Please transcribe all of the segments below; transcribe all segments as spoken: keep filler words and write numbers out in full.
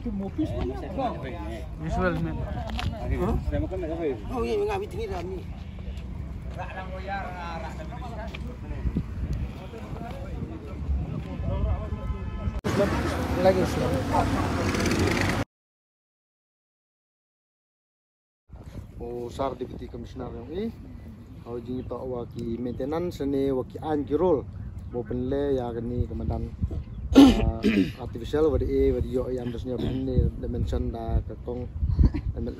Visual, man. Lagi, sir. U Sir Deputy Commissioner jong i, ha u jingtoh wa ki maintenance ne wa ki aiñ ki rule ba u pynleh ïa kane ka madan, ah, artificial wa da e wa da ïoh ïa ka, da mention da ka kong,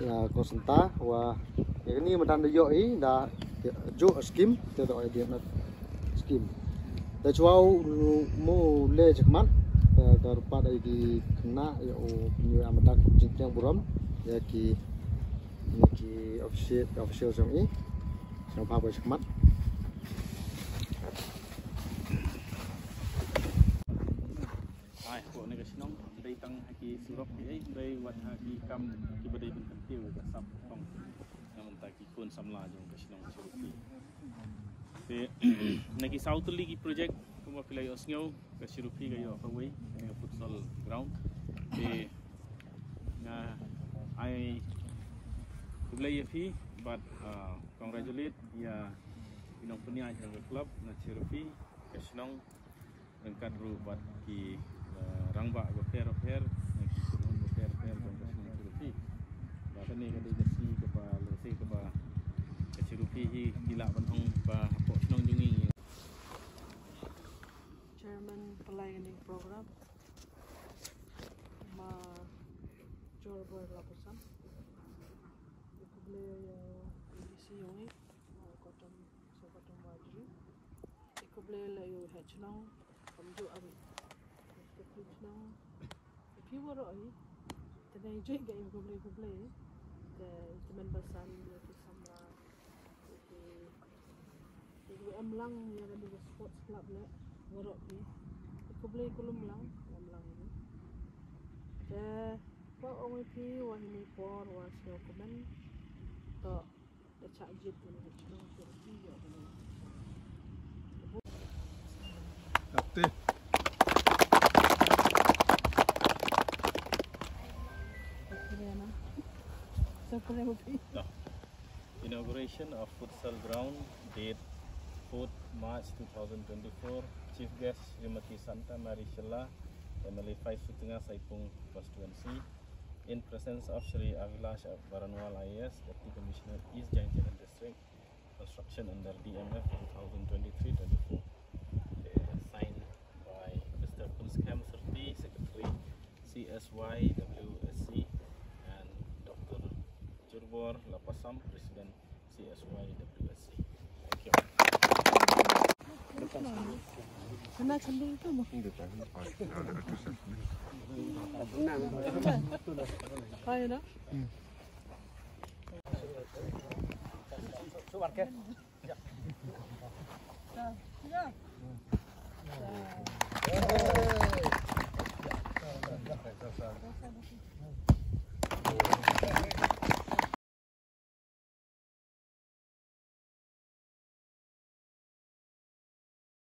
ah, kong Santa wa ïa kane ka madan da ïoh i da ju skim te da ïa skim. Da chwa u mo le jekmat, eh, ka rupat ai ki kena ïa u, ïa madan jingkiang burom ïa ki, ïa ki official, official jong i. Sngewbha ba jekmat. Ai, ko ne ka shnong, dei tang ha ki surok ki ai, dei wat ha ki kam ki ba dei ban kyntiew ka sap tong. Namar ta ki khun samla jong ka shnong Chirupi. Te na ki saw tylli ki project kumba phi la ïohsngew ka Chirupi ka ïoh kawei kane ka futsal ground. Te nga ai khublei ïa phi bad, ah, congratulate ïa i nongpynïaid jong ka club na Chirupi ka shnong. Ryngkat ruh bad ki, eh, rangbah bapher bapher, eh, ki shnong bapher bapher jong ka shnong Chirupi. Ba kane ka dei ka sngi kaba lehse kaba ka Chirupi hi ki lah ban ong ba hapoh shnong jong ngi. Chairman pynlai kane ka program, Ma Jorbor Lapusam. Khublei ïa u D C jong ngi, Ma Gautam, Sir Gautam Warjri. Khublei la ïa u head shnong, kamjooh abi. Ka phi shnong, ka phi waroh hi. Te ngi jooh ka im khublei khublei. Te te men basan ïa ki samla. Te ki, te ki em lang ïa kane ka sports club le waroh hi. Khublei kulum lang, em lang hi. Te kwah ong ïa phi wa hini por wa sngew kmen. To Inauguration of futsal ground, date fourth March two thousand twenty-four. Chief guest, Srimati Santa Mary Shylla, M L A five Sutnga Saipung constituency, in presence of Shri Abhilash Baranwal I A S, Deputy Commissioner East Jaintia Hills District, construction under D M F two thousand twenty-three twenty-four. Okay, signed by Mister Kunskhem Surti, Secretary C S Y W S C, and Doctor Jurbor Lapasam, President C S Y W S C. Thank you. Kena kending tu mah. Kau ya dah?